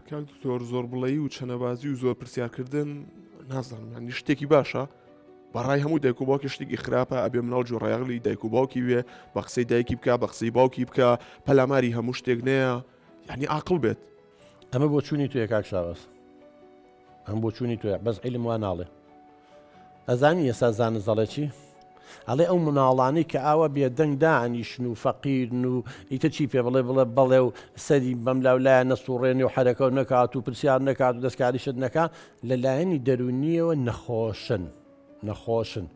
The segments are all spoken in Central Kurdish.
کاک دکتۆر زۆر بڵێی و چەنەبازی و زۆر پرسیارکردن نازانم یانی شتێکی باشە بەڕای هەموو دایک و باوکی شتێکی خراپە ئەبێ مناڵ جۆڕایەغلی دایک و باوکی وێ بە قسەی دایکی بکە بە قسەی باوکی بکە پەلاماری هەموو شتێک نەیە یعنی عاقڵ بێت. ئەمە بۆچوونی تۆیە کاک شاواز ئەم بۆچوونی تۆیە بەس عیلم وا ناڵێ ئەزانی ئێستا زانست دەڵێ چی؟ ئەڵێ ئەو مناڵانەی کە ئاوا بێدەنگ دانیشن و فەقیرن و ئیتر چی پێ بڵێ بڵێ بەڵێ و سەری بەم لاولایە نەسوڕێنێ و حەرەکە و نەکات و پرسیار نەکات و دەستکاریشت نەکا لە لایەنی دەروونیەوە نەخۆشن نەخۆشن.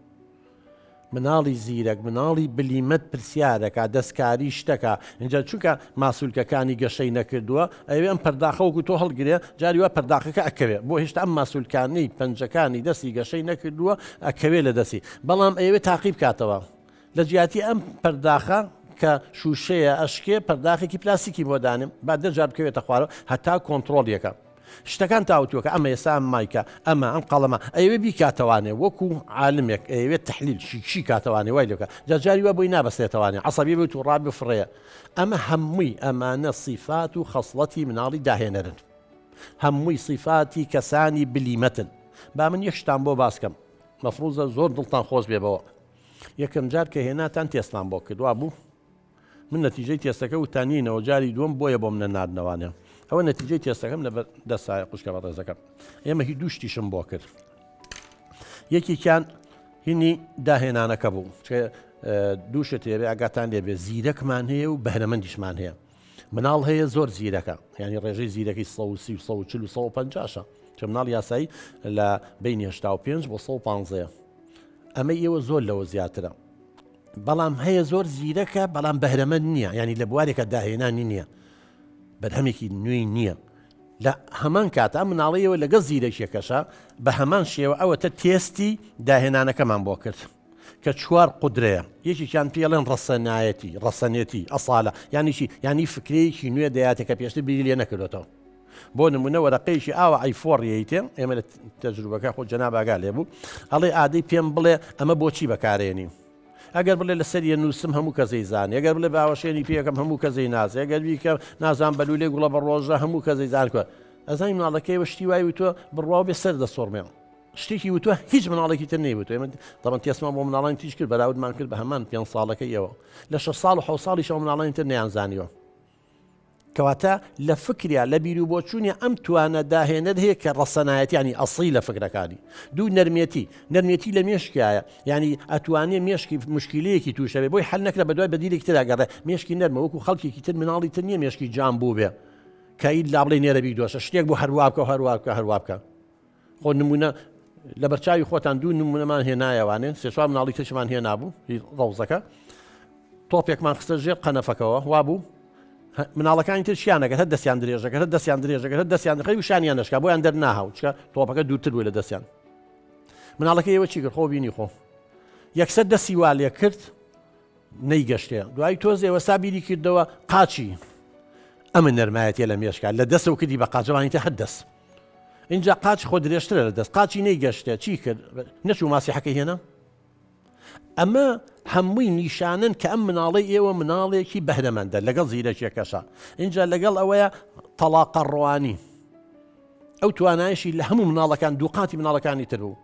مناڵی زیرەک مناڵی بلیمەت پرسیارەکا دەستکاری شتەکا ئینجا چونکە ماسولکەکانی گەشەی نەکردووە ئەیەوێ ئەم پەرداخە وەکو تۆ هەڵگرێ جاری وا پەرداخەکە ئەکەوێ بۆ هێشتا ئەم ماسولکانەی پەنجەکانی دەستی گەشەی نەکردووە ئەکەوێ لە دەستی بەڵام ئەیەوێ تاقی بکاتەوە لە جیاتی ئەم پەرداخە کە شوشەیە ئەشکێ پەرداخێکی پلاستیکی بۆ دانێم با دە جار بکەوێتە خوارەوە هەتا کۆنتڕۆڵیەکە شتەکان تاوتووەکە ئەمە ئێستا ئەم مایکە ئەمە ئەم قەڵەمە ئەیەوێ بیکاتەوانێ وەکو عالمێک ئەیەوێت تحلیل شی شی کاتەوانێ وای لێکە جا جاری وا بۆی نابەستێتەوانێ عەسەبی بێت و ڕابێ فڕێ ئەمە هەمووی ئەمانە سیفات و خەسڵەتی مناڵی داهێنەرن هەمووی سیفاتی کەسانی بلیمەتن با من یەک شتان بۆ باس کەم مەفروزە زۆر دڵتان خۆش بێ بەوە یەکەم جار کە هێناتان تێستان بۆ کرد وابوو من نەتیجەی تێستەکە وتان نینەوە جاری دووەم بۆیە بۆم نەناردنەوانێ ئەوە نەتیجەی تێستەکەم لە دەسایە قوشکە بەڕێزەکەم ئێمە هی دوو شتیشم بۆ کرد یەکێکیان هینی داهێنانەکە بوو دوو شت هەیە ئاگاتان لێبێ زیرەکمان هەیە و بەهرەمەندیشمان هەیە مناڵ هەیە زۆر زیرەکە ینی ڕێژەی زیرەکی 130 و 140 و 150 چە مناڵ یاسایی لە بینی 85 بۆ 115 ئەمە ئێوە زۆر لەوە زیاترە بەڵام هەیە زۆر زیرەکە بەڵام بەهرەمەند نییە ینی لە بوارێکە داهێنانی نییە بەرهەمێکی نوێی نییە لە هەمان کاتە مناڵیەوە لەگەڵ زیرەکیەکەشە بە هەمان شێوە ئەوەتە تێستی داهێنانەکەمان بۆ کرد کە چوار قودرەیە یەکێکیان پێڵێن ڕەسەنایەتی ڕەسەنێتی ئەسالە یانیشی ینی فکرەیەکی نوێ دەیاتێ کە پێشتر بیری لێ نەکردێتەوە بۆ نمونە وەرەقەیەکی ئاوا ئەیفۆڕ یەیتێ ئێمە لە تەجروبەکە خۆ جەناب ئاگا لێ بوو ئەڵێ ئادەی پێم بڵێ ئەمە بۆچی بەکارێنی ئەگەر بڵێ لەسەر یە نووسم هەموو کەسەی زانێ ئەگەر بڵێ باوەشێنی پێەکەم هەموو کەسەی نازێ ئەگەر بیکە نازان بەلولێ گوڵە بە ڕۆژە هەموو کەسەی زانکوە ئەزانی مناڵەکەی وە شتی وای وتووە بڕواو بێ سەر دەسۆڕمێ شتێکی وتووە هیچ مناڵێکی تر نەیوتووە ئێمە دەڵێن تێسمان بۆ مناڵانی تیش کرد بەراوردمان کرد بە هەمان پێ ساڵەکەی ئێوە لە 6 ساڵ و 6 ساڵیشەوە مناڵانی تر نەیانزانیوە کەواتە لە فکریا، لە بیروبۆچوونیا ئەم توانا داهێنەر هەیە کە ڕەسەنایەتی یانی ئەسڵی لە فکرەکانی. دوو نەرمێتی، نەرمێتی لە مێشکیایە یانی ئەتوانێ مێشکی موشکیلەیەکی تووش هەبێ بۆی حەل نەکرا بەدوای بەدیلێکی ترا گەڕێ، مێشکی نەرمە وەکوو خەڵکێکی تر مناڵی تر نییە مێشکی جام بووبێ کە ئیلا بڵێی نێرە بیدۆشە شتێک بوو هەر وا بکە و هەر وا بکە هەر وا بکە. خۆ نمونە لەبەرچاوی خۆتان دوو نمونەمان هێنایەوانێ سێ چوار مناڵی ترشمان هێنابوو ڕەوزەکە تۆپێکمان خستە ژێر قەنەفەکەوە وابوو مناڵەکانی تر چیانەکە هەر دەستیان درێژەکە هەر دەستیان درێژەکە هەر دەستیان دەخەی و شانیان نشکا بۆیان دەرناهاو چکە تۆپەکە دوورتر بوو لە دەستیان مناڵەکە ئێوە چی کرد خۆ بینی خۆ یەکسەر دەستی وا لێ کرد نەیگەشتێ دوای تۆزێ وەسا بیری کردەوە قاچی ئەمە نەرمایەتە لە مێشکا لە دەسەوە کردی بە قاچەوانی تە هەر دەست ئینجا قاچ خۆ درێژترە لە دەست قاچی نەیگەشتێ چی کرد نەچوو ماسیحەکەی هێنا ئەمە هەمووی نیشانن کە ئەم مناڵەی ئێوە مناڵێکی بەهرەمەندە لەگەڵ زیرەکیەکەشە اینجا لەگەڵ ئەوەیە تەڵاقە ڕوانی ئەو توانایشی لە هەموو مناڵەکان دووقاتی مناڵەکانی تر بوو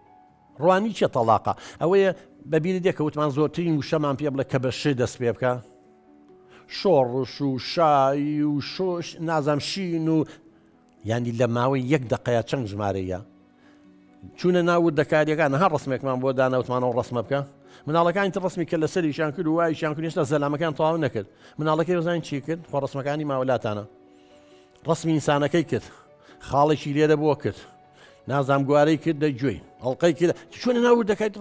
ڕوانی چیە تەڵاقە ئەوەیە بەبیری دێ کە وتمان زۆرترین وشەمان پێ بڵێ کە بە ش دەست پێ بکە شۆڕش و شایی و شۆش نازام شین و یانی لە ماوەی یەک دەقەیا چەند ژمارەیە چوونە ناو وردەکاریەکان ها ڕسمێکمان بۆ داناوتمانەوە ڕسمە بکە مناڵەکانی تر ڕسمی کە لەسەریشان کرد و وایشان کرد هێشتا زەلامەکان تەواو نەکرد مناڵەکەی وزان چی کرد خۆ ڕسمەکانی ماولاتانە ڕسمی ئینسانەکەی کرد خاڵێکی لێرە بۆ کرد نازام گوارەی کرد دە گوێی ئەڵلقەی کرد چۆنە ناو وردەکای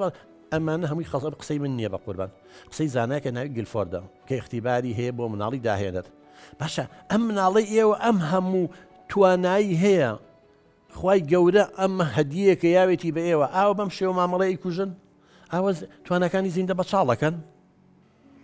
ئەمانە هەمووی خەزەب قسەی من نییە بە قوربان قسەی زانایکە ناوی گلفۆردە کە اختیباری هەیە بۆ مناڵی داهێنەر باشە ئەم مناڵەی ئێوە ئەم هەموو توانایی هەیە خوای گەورە ئەم هەدیەکە یاوێتی بە ئێوە ئاوە بەم شێوە مامەڵەی کوژن ئاوە توانەکانی زیندە بە چاڵەکەن.